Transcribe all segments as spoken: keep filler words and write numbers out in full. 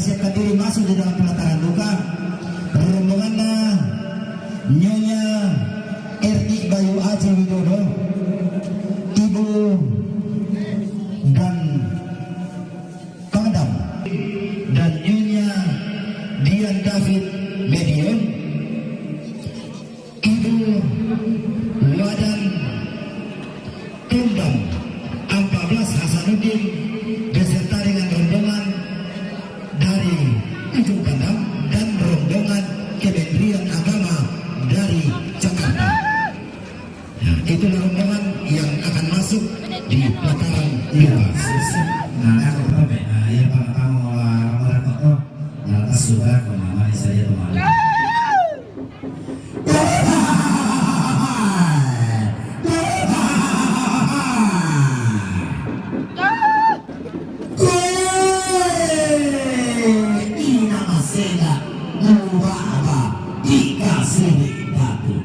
Siapkan diri masuk di dalam pelataran duka. Rombonganna Nyonya Erni Bayu Aji Widodo, Ibu dan Pangdam, dan Nyonya Dian David Medion, Ibu Wadan Tumbang, empat belas Hasanuddin, beserta dengan rombongan dari Ujung Pandang dan rombongan Kementerian Agama dari Jakarta. Ya, itulah rombongan yang akan masuk di pelataran Lukas. Nah, aku tahu, Pak. Nah, ya, Pak, kamu, uh, Ramadan kok, oh, nah, tas sudah, kok, Mama, ini saya tuh, Mama. Ina masega, lubaba, ika siri batu.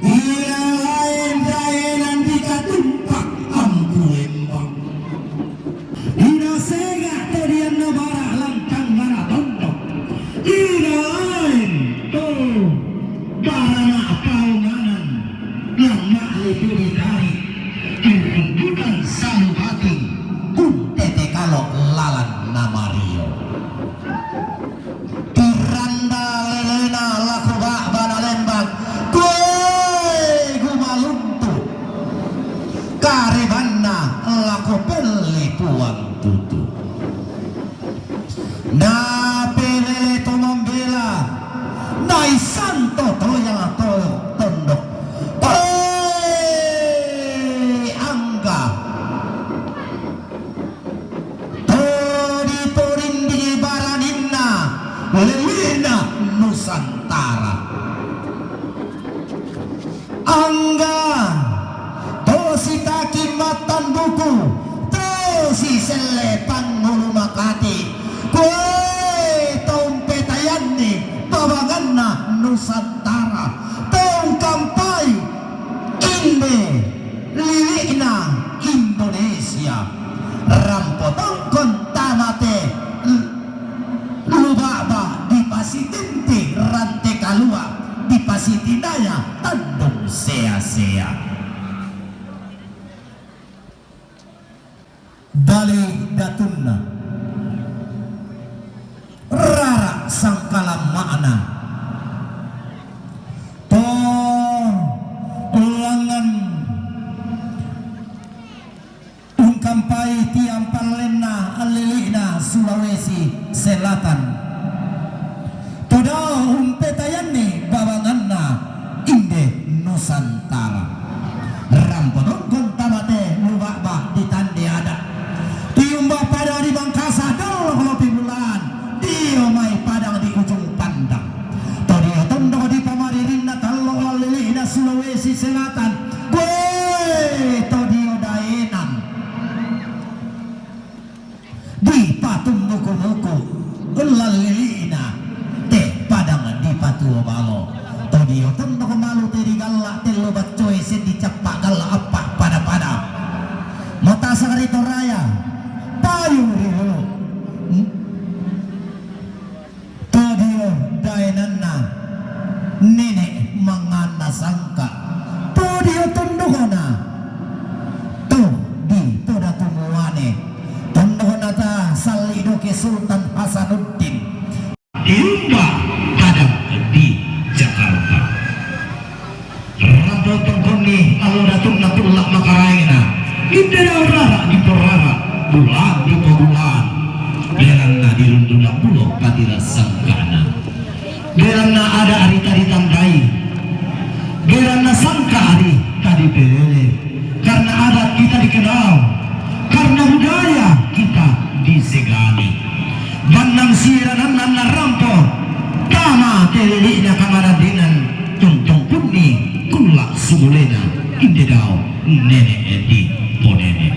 Ina lain daenan di katumpak ampu lembang. Ina sega to dianna bara lantang mana tondok. Ina lain to barana paunganan, lamma lipu ditari, irumbutan salu batin, kuntete kalo lalan namario. Tiranda lelena lako ba'bana lembang, koe gumaluntu karebanna lako pelle puang tutu. Napelele to mambela, naisanto toyang to tondok. Koe angga to diporindingi baraninna lelena Nusantara. Angga to sitaki mattan buku, to siselle pangngulu makati, koe to umpetayanni babanganna Nusantara, to ungkampai inde lili'na Indonesia, rampo tongkon tamate lubaba dipasitinti rante kalua, dipasitinaya tandung sea-sea. Bali datunna, rara sangkalamma'na, to langngan ungkampai tiang pallenna lili'na Sulawesi Selatan. To dao umpetayanni babanganna inde Nusantara. Rampo tongkon tamate lubaba ditande ada. Tiumba pada di Bangkasa, dollo lopi bulaan, dio mai padang di Ujung Pandang. To dio tondok di pamaririnna tallo lili'na Sulawesi Selatan, koe to dio daenan dipatumuku-muku lali'na te padang dipatuo balo. To dio tondok malu te digalla tello baccoe seddi cappa galla appa pada-pada. Matasang ri Toraya, payung ri Hulu. To dio daenanna nene manganna sangka. To dio tondokna to di to datu muane. Tondokna ta salli doke Sultan Hasanuddin. Diumba padang di Jakarta. Rampo tongkonni allo datunna kulla makaraengna. Inde dao rara diporara, bulaan dipobulaan. Belanna dirunduna bulo patira sangkana. Belanna ada ari tadi tandai. Belanna sangka ari tadi pelele. Karena adat kita dikenal, karena budaya kita disegani. Bannang sirananna rampo, tama te lili'na kamaraddenang, tongtong kunni kulla sumulena, inde dao nene di ponene.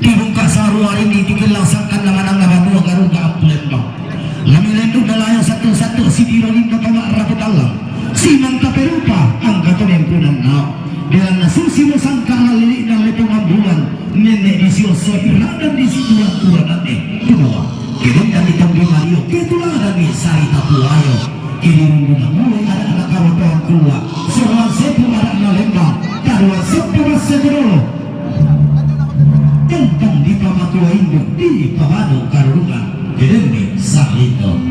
Tibungka sarua rinni tikillang sangkanna mananna banua garuga appulembang. Lami lendu'na layo sattu-sattu sitiro lindo to ma'rapu tallang. Simanta perupa angka to mempunanna. Belanna susimo sangka lali'na lepongan bulan. Nenne disiosoi radang di Tuan-tuan nane kedua, kedendang di Tonggi Mario, ketulah dari Sari Tapuayo, kedi Runggu Mangule ada anak karotoan kedua, Seruan Sepu ada anak Lembang, kadua Sepu Masa Kedolo, tentang di pamatua induk di pamadu karurungan, kedendang Salito.